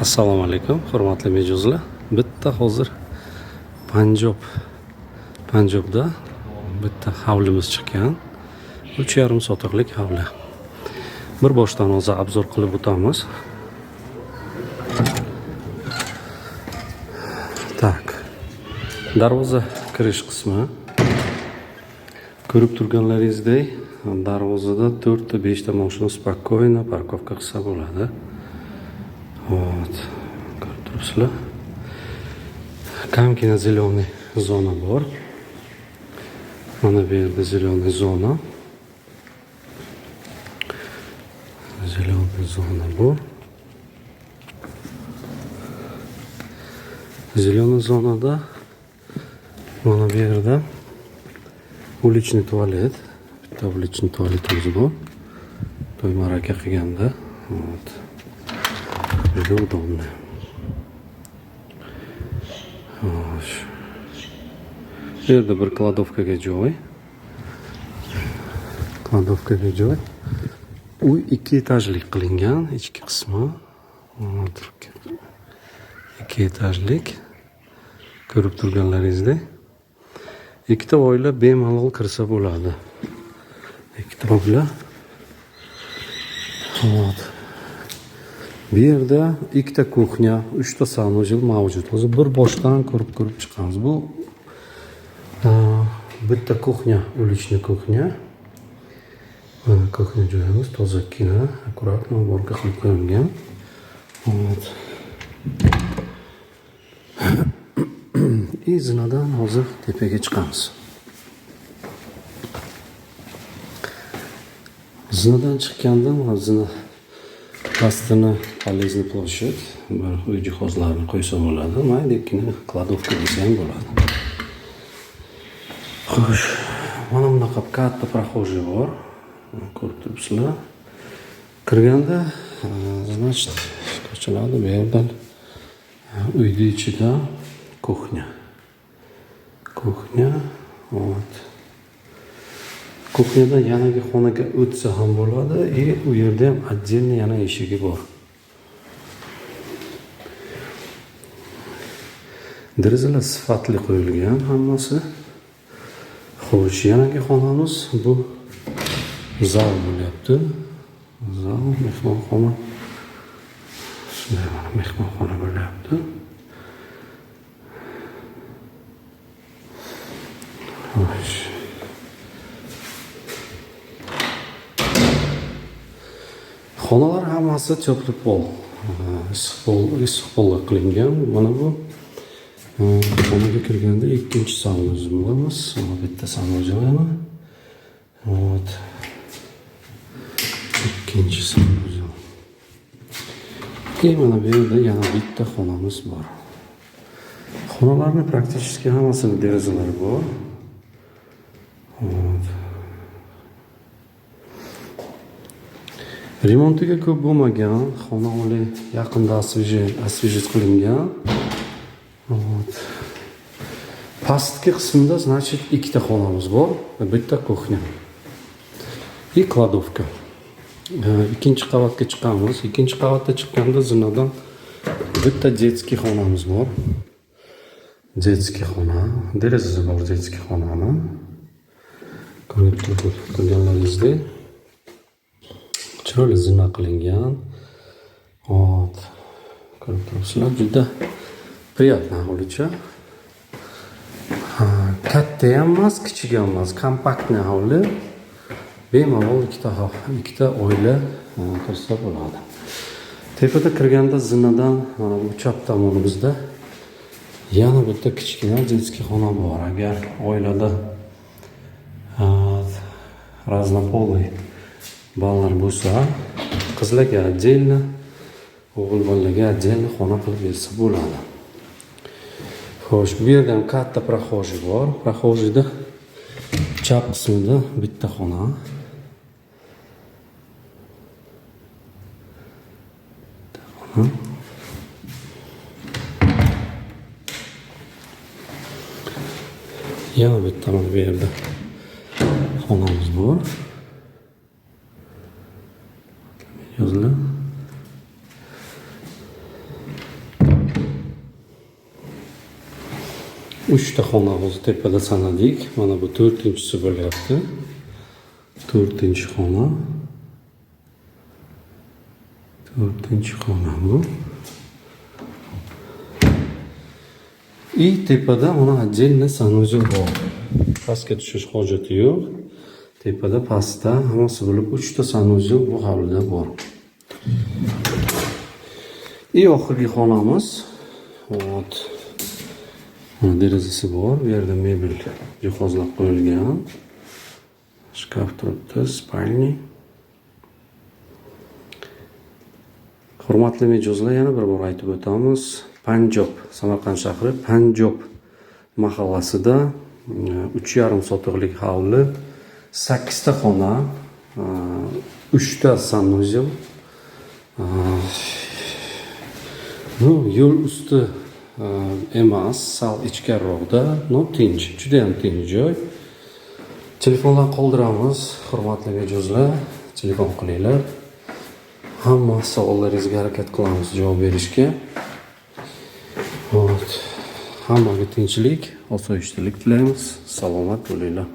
Assalomu alaykum, hurmatli mijozlar. Bitta hozir Panjobda bitta hovlimiz chiqqan. 3,5 sotixlik hovli. Bir boshdan hozir obzor qilib o'tamiz. Так. Darvoza kirish qismi. Ko'rib turganlaringizdek, darvozada 4 ta 5 ta mashina spokойно parkovka qilsa bo'ladi. Вот. Ko'rib turibsizlar. Kamkina зеленый zona bor. Mana bu yerda зеленый zona. Зеленый zona bu. Зеленый zonada mana bu yerda уличный tualet. Bitta уличный tualetimiz bor. To'y ma'raka qilganda. Вот. Juda удобно. Xo'sh. Bu yerda bir kladovkaga joy. Kladovkaga joy. Uy 2 etajlik qilingan, ichki qismi. Вот. 2 etajlik. Ko'rib turganlaringizdek. Ikkita oila bemalol kirsa bo'ladi. Ikkita oila. Вот. Bu yerda ikkita kuxnya, 3 ta sanuzel mavjud. Hozir bir boshdan ko'rib chiqamiz. Bu bitta kuxnya, уличный kuxnya. Mana kuxnya joyimiz tozagina, akkuratно уборка qilib qo'yilgan. Вот. И zinadan hozir tepaga chiqamiz. Zinadan chiqqanda mana zina pastini полезный площадь, bir uy jihozlarini qo'ysa bo'ladi. Maydagina kladovka desa ham bo'ladi. Xo'sh, mana bunaqa katta прохожий bor. Ko'rib turibsizlar. Kirganda, значит, ochiladi bu yerdan uyni ichida kuxnya. Kuxnya, вот. Kuxnyadan yanagi xonaga o'tsa ham bo'ladi, и u yerda ham отдельно yana eshigi bor. Derazalar sifatli qo'yilgan hammasi. Xo'sh, yanagi xonamiz bu zal bo'lyapti. Zal, mehmonxona. Shunday mana mehmonxona bo'lyapti. Xo'sh. Xonalar hammasi теплый pol, issiq polga qilingan. Mana bu xonaga kirganda ikkinchi sanuzelimiz, bitta sanuzel yana. Вот. Ikkinchi sanuzel. Keyin mana bu yerda yana bitta xonamiz bor. Xonalarni praktически hammasini derazalari bor. Вот. Remontiga ko'p bo'lmagan, xona oli yaqinda освежить qilingan. Вот. Pastki qismida, значит, ikkita xonamiz bor va bitta kuxnya. И kladovka. Ikkinchi qavatga chiqamiz. Ikkinchi qavatda chiqqanda zinadan bitta детский xonamiz bor. Детский xona, derazasi bor детский xonani. Ko'rib turganlaringizdek chiroyli zina qilingan. Вот. Ko'rib turibsizlar, juda приятно hovlicha. Katta ham emas, kichik ham emas, kompaktniy hovli. Bemalol ikkita oila kirsa bo'ladi. Tepada kirganda zinadan mana bu chap tomonimizda yana bitta kichkina детский xona bor. Agar oilada разнополый bolalar bo'lsa, qizlarga отдельно, o'g'il bolalarga отдельно xona qilib bersa bo'ladi. Xo'sh, bu yerda ham katta прохожий bor. Прохожийda chap qismida bitta xona. Yana bitta mana bu yerda xonamiz bor. Yoziladi. Uchta xona hozir tepada sanadik. Mana bu to'rtinchisi bo'lyapti. To'rtinchi xona. To'rtinchi xona bu. И tepada mana отдельно санузел bor. Pastga tushish hojati yo'q. Tepada, pastda hammasi bo'lib uchta санузел bu hovlida bor. И oxirgi xonamiz. Вот. Mana derazasi bor. Bu yerda mebel jihozlab qo'yilgan. Shkaf turibdi, спальни. Hurmatli mijozlar, yana bir bor aytib o'tamiz. Panjob, Samarqand shahri Panjob mahallasida 3,5 sotixlik hovli, 8 ta xona, 3 ta санузел. Ну, yo'l usti emas, sal ichkariroqda, но tinch, juda ham tinch joy. Telefonlar qoldiramiz, hurmatli mijozlar, telefon qilinglar. Hamma savollaringizga harakat qilamiz javob berishga. Вот. Hammaga tinchlik, osoyishtalik tilaymiz. Salomat bo'linglar.